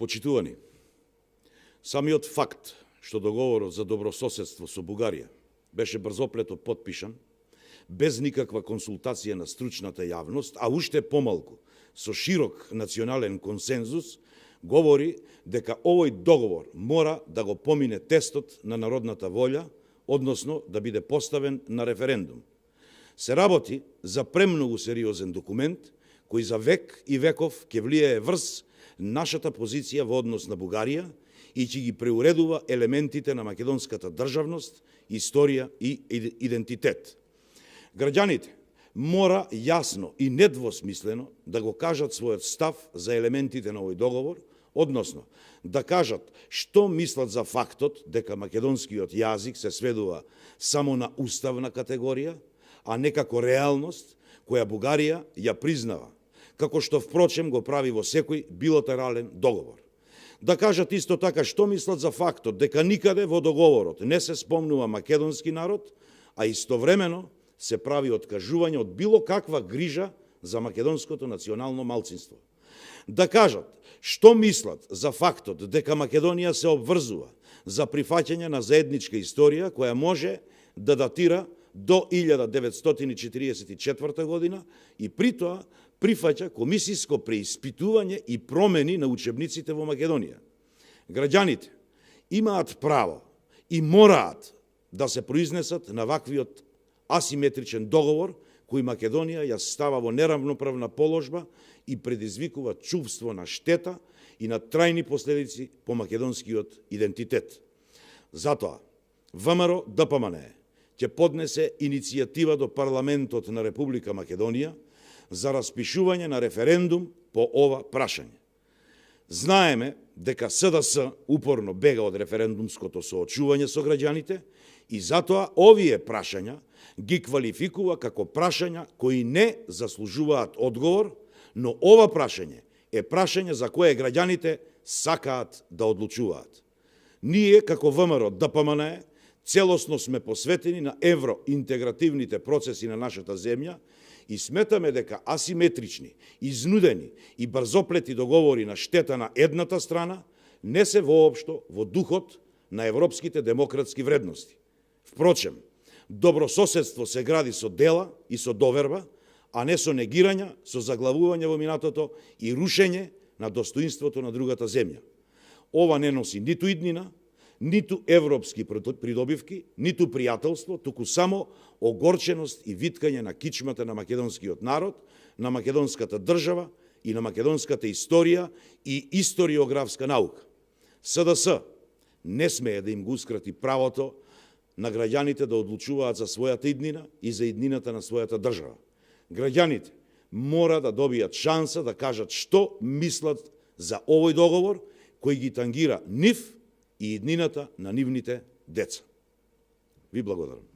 Почитувани, самиот факт што договорот за добрососедство со Бугарија беше брзоплето потпишан, без никаква консултација на стручната јавност, а уште помалку со широк национален консензус, говори дека овој договор мора да го помине тестот на народната волја, односно да биде поставен на референдум. Се работи за премногу сериозен документ, кој за век и веков ќе влијае врз нашата позиција во однос на Бугарија и ќе ги преуредува елементите на македонската државност, историја и идентитет. Граѓаните мора јасно и недвосмислено да го кажат својот став за елементите на овој договор, односно да кажат што мислат за фактот дека македонскиот јазик се сведува само на уставна категорија, а не како реалност која Бугарија ја признава, како што впрочем го прави во секој билатерален договор. Да кажат исто така што мислат за фактот дека никаде во договорот не се спомнува македонски народ, а истовремено се прави откажување од било каква грижа за македонското национално малцинство. Да кажат што мислат за фактот дека Македонија се обврзува за прифаќање на заедничка историја која може да датира до 1944 година и при тоа прифаќа комисиско преиспитување и промени на учебниците во Македонија. Граѓаните имаат право и мораат да се произнесат на ваквиот асиметричен договор кој Македонија ја става во неравноправна положба и предизвикува чувство на штета и на трајни последици по македонскиот идентитет. Затоа, ВМРО ДПМН ќе поднесе иницијатива до парламентот на Република Македонија за распишување на референдум по ова прашање. Знаеме дека СДС упорно бега од референдумското соочување со граѓаните и затоа овие прашања ги квалификува како прашања кои не заслужуваат одговор, но ова прашање е прашање за кое граѓаните сакаат да одлучуваат. Ние, како ВМРО ДПМН, целосно сме посветени на евроинтегративните процеси на нашата земја и сметаме дека асиметрични, изнудени и брзоплети договори на штета на едната страна не се воопшто во духот на европските демократски вредности. Впрочем, добрососедство се гради со дела и со доверба, а не со негирања, со заглавување во минатото и рушење на достоинството на другата земја. Ова не носи ниту иднина, ниту европски придобивки, ниту пријателство, туку само огорченост и виткање на кичмата на македонскиот народ, на македонската држава и на македонската историја и историографска наука. СДС не смее да им го ускрати правото на граѓаните да одлучуваат за својата иднина и за иднината на својата држава. Граѓаните мора да добијат шанса да кажат што мислат за овој договор кој ги тангира нив и иднината на нивните деца. Ви благодарам.